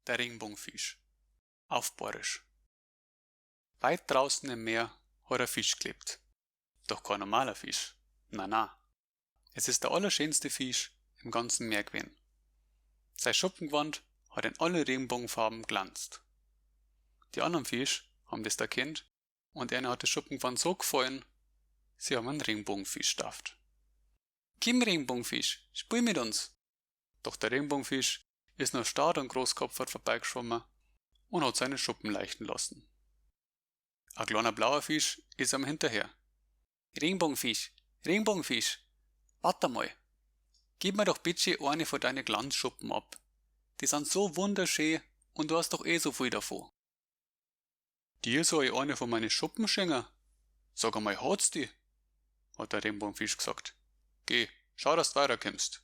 Der Regenbogenfisch. Auf Bayerisch. Weit draußen im Meer hat ein Fisch gelebt. Doch kein normaler Fisch. Na na. Es ist der allerschönste Fisch im ganzen Meer gewesen. Sein Schuppengewand hat in alle Regenbogenfarben glanzt. Die anderen Fisch haben das erkannt und einer hat das Schuppengewand so gefallen, sie haben einen Regenbogenfisch tauft. Komm, Regenbogenfisch, spiel mit uns! Doch der Regenbogenfisch ist nur starr und großkopfert vorbeigeschwommen und hat seine Schuppen leichten lassen. Ein kleiner blauer Fisch ist ihm hinterher. Regenbogenfisch, Regenbogenfisch, warte mal. Gib mir doch bitte eine von deinen Glanzschuppen ab. Die sind so wunderschön und du hast doch eh so viel davon. Dir soll ich eine von meine Schuppen schenken? Sag einmal, hat's die? Hat der Regenbogenfisch gesagt. Geh, schau, dass du weiterkommst.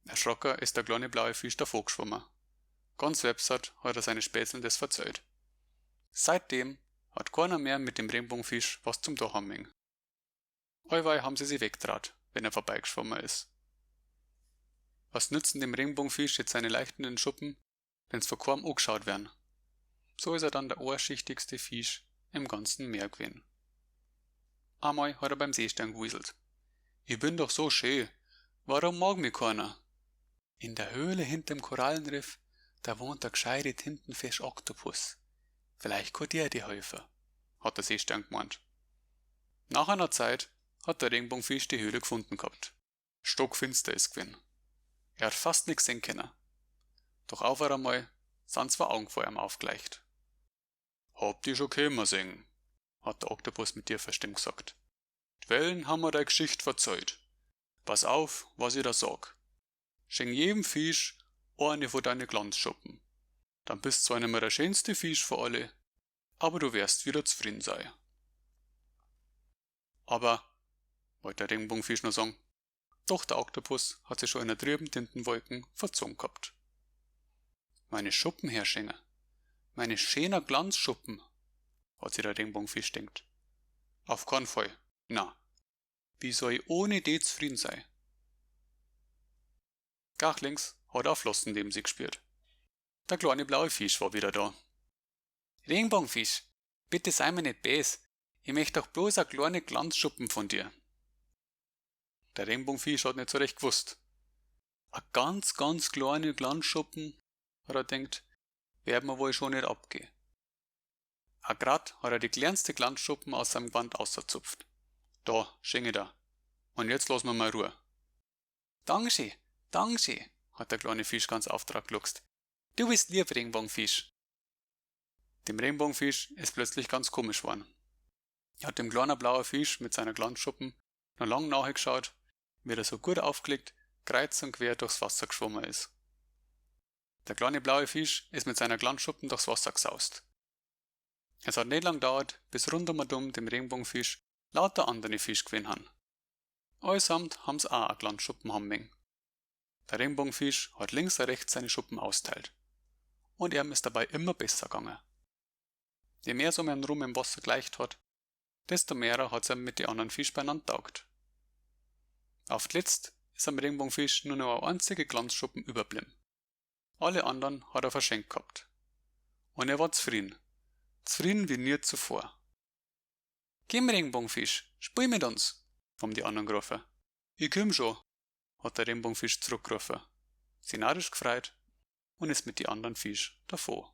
Erschrocken ist der kleine blaue Fisch davon geschwommen. Ganz websert hat er seine Spätzeln das verzählt. Seitdem hat keiner mehr mit dem Regenbogenfisch was zum tun haben mögen. Allweil haben sie sich wegdraht, wenn er vorbeigeschwommen ist. Was nützen dem Regenbogenfisch jetzt seine leichtenden Schuppen, wenn's von keinem angeschaut werden? So ist er dann der oarschichtigste Fisch im ganzen Meer gewesen. Einmal hat er beim Seestern gewuselt. Ich bin doch so schön. Warum mag mich keiner? In der Höhle hinterm Korallenriff, da wohnt der gescheite Tintenfisch Oktopus. Vielleicht kann der dir helfen, hat der Seestern gemeint. Nach einer Zeit hat der Regenbogenfisch die Höhle gefunden gehabt. Stockfinster ist gewesen. Er hat fast nix sehen können. Doch auf einmal sind zwei Augen vor ihm aufgeleicht. Hab die schon kommen sehen, hat der Oktopus mit tiefer Stimme gesagt. Die Wellen haben mir deine Geschichte verzeiht. Pass auf, was ich da sag. Schenk jedem Fisch eine von deine Glanzschuppen. Dann bist zwar nicht mehr der schönste Fisch für alle, aber du wirst wieder zufrieden sein. Aber, wollte der Regenbogenfisch noch sagen, doch der Oktopus hat sich schon in der trüben Tintenwolken verzogen gehabt. Meine Schuppen herschenken, meine schöner Glanzschuppen, hat sich der Regenbogenfisch denkt. Auf keinen Fall, na. Wie soll ich ohne die zufrieden sein? Gachlings hat er Flossen neben sich gespürt. Der kleine blaue Fisch war wieder da. Regenbogenfisch, bitte sei mir nicht bes. Ich möchte doch bloß a kleine Glanzschuppen von dir. Der Regenbogenfisch hat nicht so recht gewusst. A ganz, ganz kleine Glanzschuppen, hat er denkt, werden wir wohl schon nicht abgehen. A grad hat er die kleinste Glanzschuppen aus seinem Gewand auszupft. Da, schenke da. Und jetzt lass mir mal Ruhe. Dankeschön, Dankeschön, hat der kleine Fisch ganz auftrag geluchst. Du bist lieb, Regenbogenfisch. Dem Regenbogenfisch ist plötzlich ganz komisch geworden. Er hat dem kleinen blauen Fisch mit seiner Glanzschuppen noch lang nachgeschaut, wie er so gut aufgelegt, kreuz und quer durchs Wasser geschwommen ist. Der kleine blaue Fisch ist mit seiner Glanzschuppen durchs Wasser gesaust. Es hat nicht lang gedauert, bis rund um und um dem Regenbogenfisch lauter andere Fisch gewesen han. Allesamt haben's auch a Glanzschuppen haben mögen. Der Regenbogenfisch hat links und rechts seine Schuppen austeilt. Und ihm ist dabei immer besser gegangen. Je mehr so man rum im Wasser gleicht hat, desto mehr hat's ihm mit die anderen Fisch beieinander taugt. Auf letzt ist am Regenbogenfisch nur noch ein einzige Glanzschuppen überblieben. Alle anderen hat er verschenkt gehabt. Und er war zufrieden. Zufrieden wie nie zuvor. Komm, Regenbogenfisch, spiel mit uns, haben die anderen gerufen. Ich komm schon, hat der Regenbogenfisch zurückgerufen, sich narrisch gefreut und ist mit die anderen Fisch davon.